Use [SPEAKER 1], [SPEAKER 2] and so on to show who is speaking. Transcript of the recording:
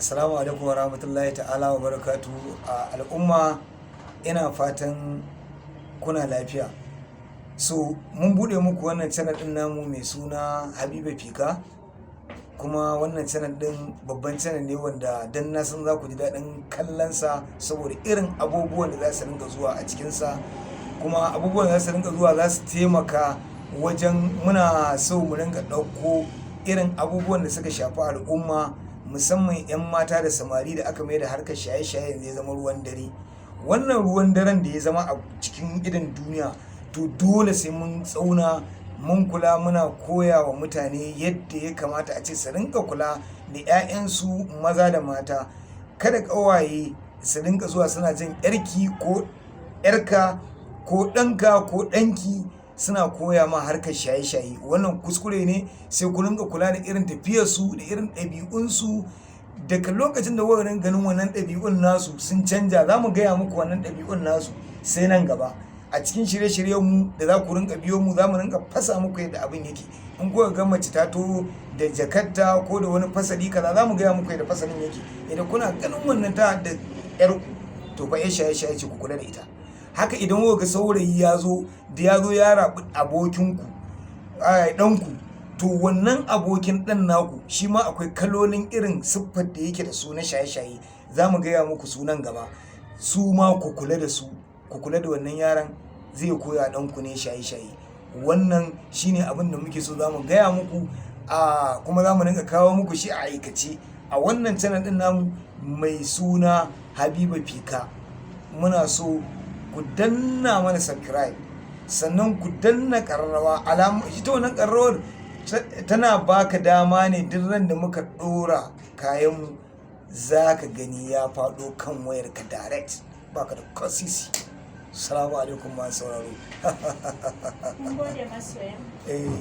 [SPEAKER 1] Assalamu alaikum wa rahmatullahi ta'ala wa barakatu. A al'umma, ina fatan kuna lafiya. So mun bude muku wannan channel din namu mai suna Habiba Fika, kuma wannan channel din babban channel ne wanda dan na san za ku ji daɗin kallonsa saboda irin abubuwan da za su ringa zuwa a cikinsa. Kuma abubuwan da za su ringa zuwa za su taimaka wajen muna so mu ringa ɗauko irin abubuwan da suka shafi al'umma, musamman 'yan mata da samari da aka mai da harkar shaye-shaye yanzu ya zama ruwan dare. Wannan ruwan daren da ya zama a cikin idon duniya, to dole sai mun tsauna mun kula, muna koya wa mutane yadda ya kamata a ce su rinka kula da 'ya'yansu maza da mata. Kada ƙawaye su rinka zuwa suna jin 'yarki ko 'yarka ko ɗanka ko ɗanki suna koya ma harkar shaye-shaye. Wannan kuskure ne. Sai ku rinka kula da irin tafiyarsu da irin ɗabi'unsu. Daga lokacin da kuka ganin wannan ɗabi'un nasu sun canja, za mu gaya muku wannan ɗabi'un nasu sai nan gaba a cikin shirye-shiryenmu da za ku rinka biyo mu, za mu rinka fasa muku yadda abin yake. In kuka ga mace ta to da jakarta ko da wani fasali kaza, za mu gaya muku yadda fasalin yake. Idan kuna ganin wannan ta da yarku, to fa 'yar shaye-shaye ce, ku kula da ita. Haka idan kuka ga saurayi ya zo da ya zo ya raɓi abokinku, ɗanku, to wannan abokin ɗan naku shi ma akwai kalolin irin siffar da yake da su na shaye-shaye. Za mu gaya muku sunan gaba. Su ma ku kula da su, ku kula da wannan yaron, zai koya ɗanku ne shaye-shaye. Wannan shine abin da muke so za mu gaya muku, a kuma za mu rinka kawo muku shi a aikace a wannan channel ɗin namu mai suna Habiba Fika. Muna so ku danna mana subscribe, sannan ku danna ƙararrawa. Alamu ita wannan ƙararrawar tana baka dama ne duk ran da muka ɗora kayanmu za ka gani ya faɗo kan wayarka direct, baka da kasisi. Salamu alaikum masu sauraro.
[SPEAKER 2] Mun gode, masoya.
[SPEAKER 1] Eh.